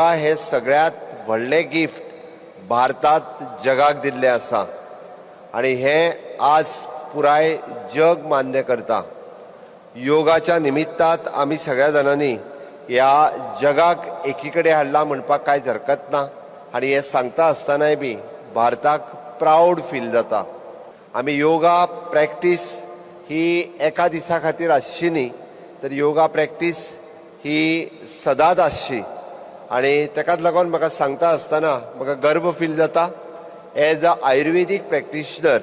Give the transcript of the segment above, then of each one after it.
योगा हे सगळ्यात व्हडलें गिफ्ट भारतात जगाक दिल्लें आसा आनी हें आज पुराय जग मान्य करता. योगाच्या निमित्तात आमी सगळ्या जाणांनी ह्या जगाक एकी कडेन हाडला म्हणपाक कांयच हरकत ना. आनी हें सांगता आसतनाय बी भारताक प्रावड फील जाता. आमी योगा प्रॅक्टीस ही एका दिसा खातीर आसची न्ही, तर योगा प्रॅक्टीस ही सदांच आसची. आनी ताकाच लागून म्हाका सांगता आसतना म्हाका गर्व फील जाता, एज अ आयुर्वेदीक प्रॅक्टिशनर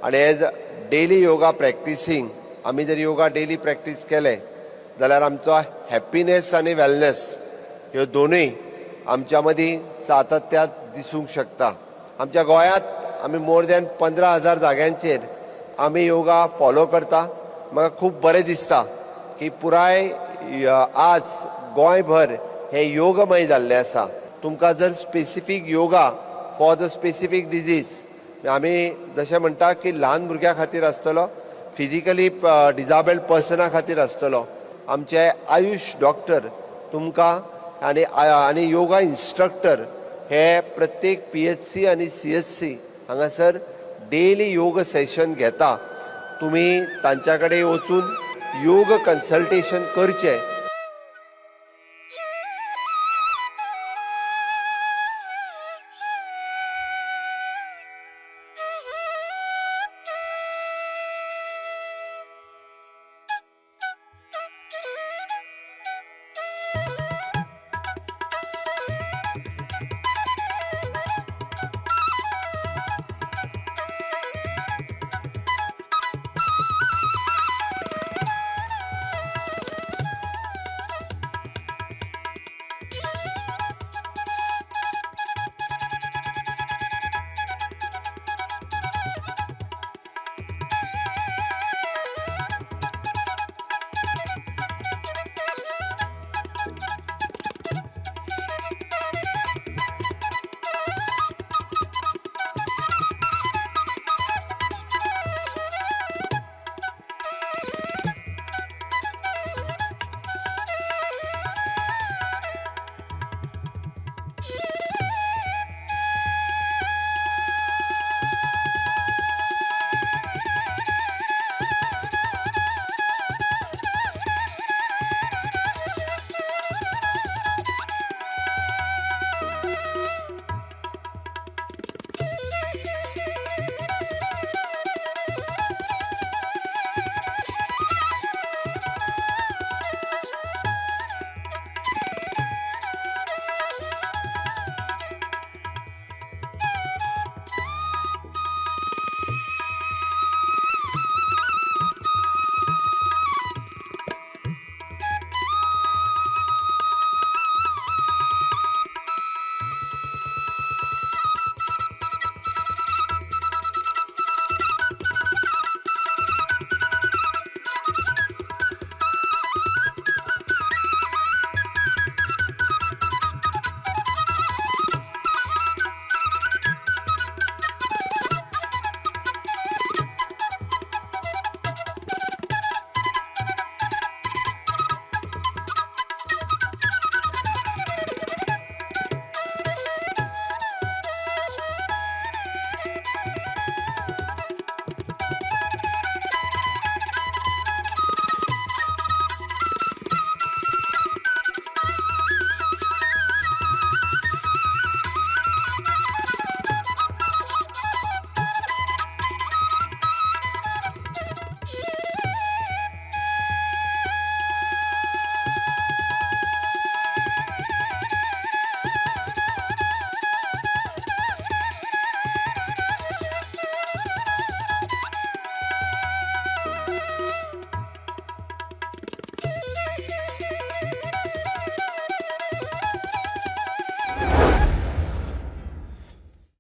आनी एज डेली योगा प्रॅक्टिसींग. आमी जर योगा डेली प्रॅक्टीस केले जाल्यार आमचो हॅप्पिनेस आनी वेलनेस ह्यो दोनूय आमच्या मदीं सातत्यात दिसूंक शकता. आमच्या गोंयांत आमी मोर दॅन 15,000 जाग्यांचेर आमी योगा फॉलो करता. म्हाका खूब बरें दिसता की पुराय आज गोंयभर हें योगमय जाल्लें आसा. तुमकां जर specific yoga for the specific disease, आमी जशें म्हणटा की ल्हान भुरग्यां खातीर आसतलो, फिजिकली डिजाबल्ड पर्सना खातीर आसतलो, आमचे आयुश डॉक्टर तुमकां आनी योगा इन्स्ट्रक्टर हे प्रत्येक पीएचसी आनी सीएचसी हांगासर डेली योग सेशन घेता. तुमी तांच्या कडेन वचून योग कन्सल्टेशन करचें.